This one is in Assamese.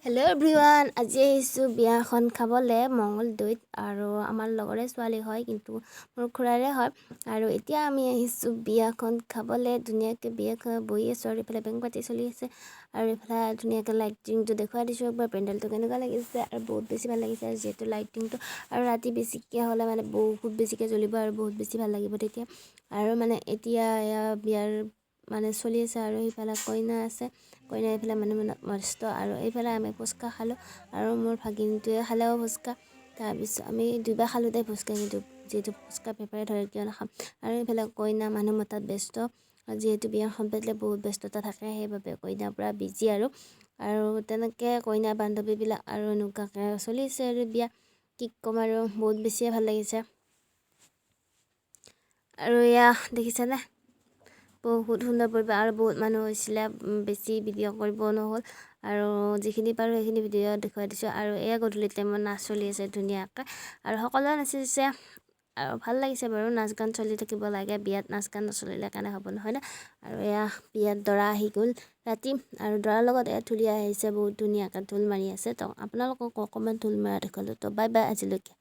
হেল্ল' এভৰিৱান, আজি আহিছোঁ বিয়াখন খাবলৈ মঙলদৈত আৰু আমাৰ লগৰে ছোৱালী হয়, কিন্তু মোৰ খুৰাৰে হয়। আৰু এতিয়া আমি আহিছোঁ বিয়াখন খাবলৈ। ধুনীয়াকৈ বিয়া খাই বহি আছোঁ আৰু এইফালে বেং পাৰ্টি চলি আছে আৰু এইফালে ধুনীয়াকৈ লাইটিংটো দেখুৱাই দিছোঁ একবাৰ। পেণ্ডেলটো কেনেকুৱা লাগিছে? আৰু বহুত বেছি ভাল লাগিছে যিহেতু লাইটিংটো আৰু ৰাতি বেছিকৈ হ'লে মানে বহুত বেছিকৈ জ্বলিব আৰু বহুত বেছি ভাল লাগিব তেতিয়া। আৰু মানে এতিয়া এয়া বিয়াৰ মানে চলি আছে আৰু সেইফালে কইনা আছে, কইনা এইফালে মানে মানে মস্ত। আৰু এইফালে আমি ফুচকা খালোঁ আৰু মোৰ ভাগিনটোৱে খালেও ফুচকা। তাৰপিছত আমি দুবাৰ খালোঁ দেই ফুচকা, কিন্তু যিহেতু ফুচকা ফেভাৰেট হয়, কিয় নাখাম? আৰু এইফালে কইনা মানুহ মতাত ব্যস্ত। যিহেতু বিয়াখন পাতিলে বহুত ব্যস্ততা থাকে, সেইবাবে কইনা পূৰা বিজি। আৰু আৰু তেনেকৈ কইনা বান্ধৱীবিলাক আৰু এনেকুৱাকৈ চলিছে। আৰু বিয়া কি ক'ম আৰু, বহুত বেছিয়ে ভাল লাগিছে। আৰু এয়া দেখিছেনে, বহুত সুন্দৰ পৰিৱেশ আৰু বহুত মানুহ হৈছিলে। বেছি ভিডিঅ' কৰিব নহ'ল আৰু যিখিনি পাৰোঁ সেইখিনি ভিডিঅ' দেখুৱাই দিছোঁ। আৰু এয়া গধূলি টাইমত নাচ চলি আছে ধুনীয়াকৈ আৰু সকলোৱে নাচিছে আৰু ভাল লাগিছে বাৰু। নাচ গান চলি থাকিব লাগে বিয়াত, নাচ গান নচলিলে কেনে হ'ব, নহয়নে? আৰু এয়া বিয়াত দৰা আহি গ'ল ৰাতি আৰু দৰাৰ লগত এয়া ঢুলীয়া আহিছে, বহুত ধুনীয়াকৈ ঢোল মাৰি আছে। তো আপোনালোকক অকণমান ঢোল মৰা দেখুৱালোঁ। তো বাই বাই আজিলৈকে।